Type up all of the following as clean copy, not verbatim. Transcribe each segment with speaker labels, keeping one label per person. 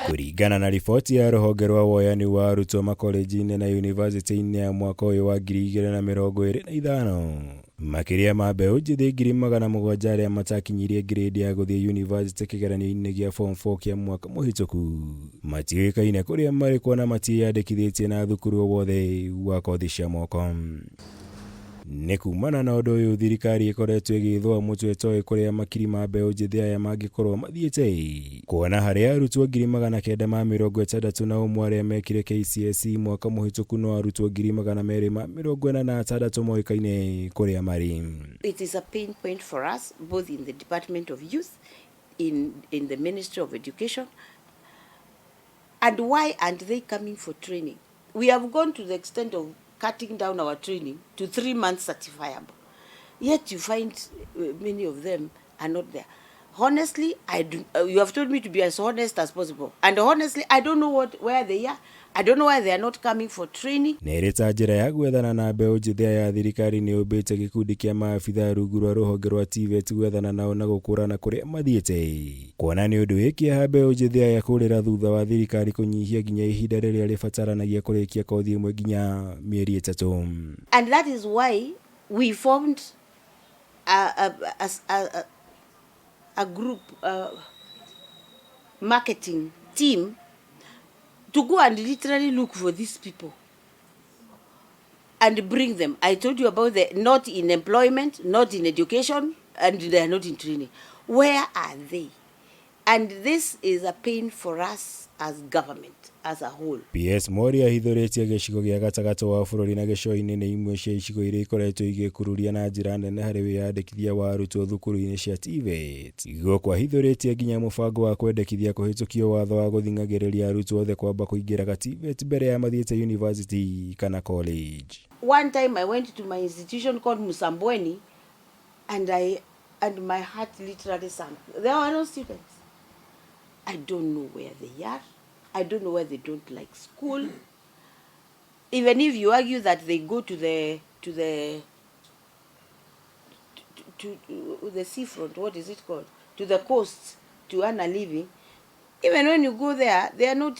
Speaker 1: Kũringana na riboti ya rũhonge rwa woyani wa arutwo makolenji-inĩ na yunivasĩtĩ-inĩ ya mwaka ũyũ wa 2025, makĩria ma mbeũ njĩthĩ 700,000 arĩa matakinyirie grade ya gũthiĩ yunivasĩtĩ kĩgeranio-inĩ gĩa form 4 kĩa mwaka mũhĩtũku matiũĩkaine kũrĩa marĩ kuona matiĩyandĩkithĩtie na thukuru o wothe wa kothi cia moko. Nĩ kumana na ũndũ ũyũ thirikari ĩkoretwo ĩgĩthũa mũtwe ĩtoĩ kũrĩa makiri ma mbeũ njĩthĩ aya mangĩkorwo mathiĩte. Kuona harĩ arutwo 961,000 arĩa mekire KCSE mwaka mũhĩtũku no arutwo 246,000 moĩkaine kũrĩa marĩ.
Speaker 2: It is a pain point for us, both in the Department of Youth, in the Ministry of Education. And why aren't they coming for training? We have gone to the extent of cutting down our training to 3 months certifiable. Yet you find many of them are not there. Honestly, I do, you have told me to be as honest as possible. And honestly, I don't know where they are. I don't know why they are not coming for training.
Speaker 1: Na ĩrĩ ta njĩra ya gwethana na mbeũ njĩthĩ aya, thirikari nĩ yũmbĩte gĩkundi kĩa maabitha rungu rwa rũhonge rwa TVET gwethana nao na gũkũrana kũrĩa mathiĩte, kuona nĩ ũndũ wĩ kĩeha mbeũ njĩthĩ aya kũrĩra thutha wa thirikari kũnyihia nginya ihinda rĩrĩa rĩbataranagia kũrĩkia kothi ĩmwe nginya mĩeri 3.
Speaker 2: And that is why we formed a group marketing team to go and literally look for these people and bring them. I told you about the not in employment, not in education, and they are not in training. Where are they? And this is a pain for us as government as a whole.
Speaker 1: PS Mworia ahithũrĩtie gĩcigo gĩa gatagatĩ wa bũrũri na gĩcũa-inĩ nĩ imwe cia icigo iria ikoretwo igĩkururia na njĩra nene harĩ wĩyandĩkithia wa arutwo thukuru-inĩ cia TVET. Gũkũ ahithũrĩtie nginya mũbango wa kwendekithia kũhĩtũkio watho wa gũthing'agĩrĩria arutwo othe kwamba kũingĩraga TVET mbere ya mathiĩte university kana college.
Speaker 2: One time I went to my institution called Musambweni and I and my heart literally sank. There were no students. I don't know where they are. I don't know where they don't like school. Even if you argue that they go to the seafront, what is it called? To the coast to earn a living. Even when you go there, they are not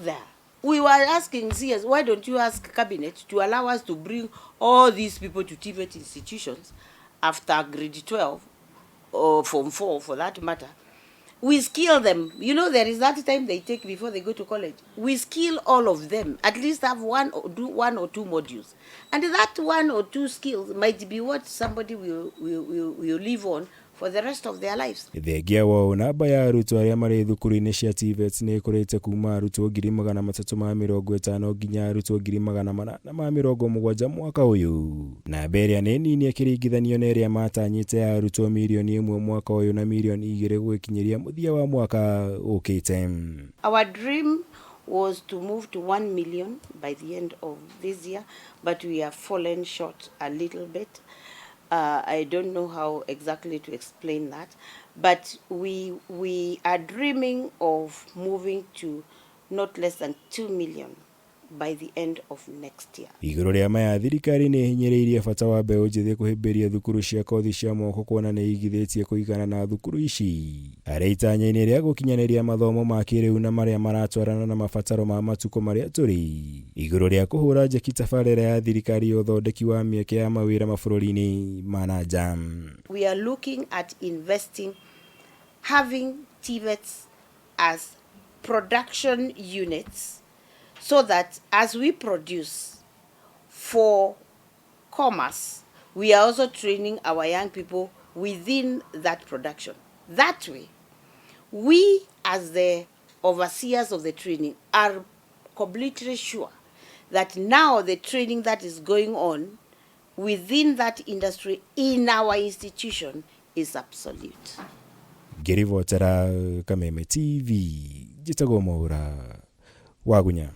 Speaker 2: there. We were asking CS, why don't you ask cabinet to allow us to bring all these people to TVET institutions after grade 12 or form 4 for that matter? We skill them. There is that time they take before they go to college. We skill all of them. At least have one or do one or two modules. And that one or two skills might be what somebody will live on for the rest of their lives.
Speaker 1: Thengia wa ũũ, namba ya arutwo arĩa marĩ thukuru-inĩ cia TVET nĩ ĩkũrĩte kuma arutwo 350,000 nginya arutwo 870,000 mwaka ũyũ. Namba ĩrĩa nĩ nini ĩkĩringithanio na ĩrĩa matanyĩte ya arutwo 1 million mwaka ũyũ na 2 million gũgĩkinyĩria mũthia wa mwaka ũkĩte.
Speaker 2: Our dream was to move to 1 million by the end of this year, but we have fallen short a little bit. I don't know how exactly to explain that, but we are dreaming of moving to not less than 2 million by the end of next year.
Speaker 1: Igũrũ rĩa maya, thirikari nĩ ĩhinyĩrĩirie bata wa mbeũ njĩthĩ kũhĩmbĩria thukuru cia kothi cia moko kuona nĩ igithĩtie kũigana na thukuru ici harĩ itanya-inĩ rĩa gũkinyanĩria mathomo ma kĩrĩu na marĩa maratwarana na mabataro ma matukũ marĩa tũrĩ, igũrũ rĩa kũhũra njeki tabarĩra ya thirikari ya ũthondeki wa mĩeke ya mawĩra mabũrũri-inĩ ma na nja.
Speaker 2: We are looking at investing, having TVETs as production units so that as we produce for commerce, we are also training our young people within that production. That way, we as the overseers of the training are completely sure that now the training that is going on within that industry in our institution is absolute.
Speaker 1: Ngĩribotera Kameme TV, njĩtagwo Mwaura Wagunya.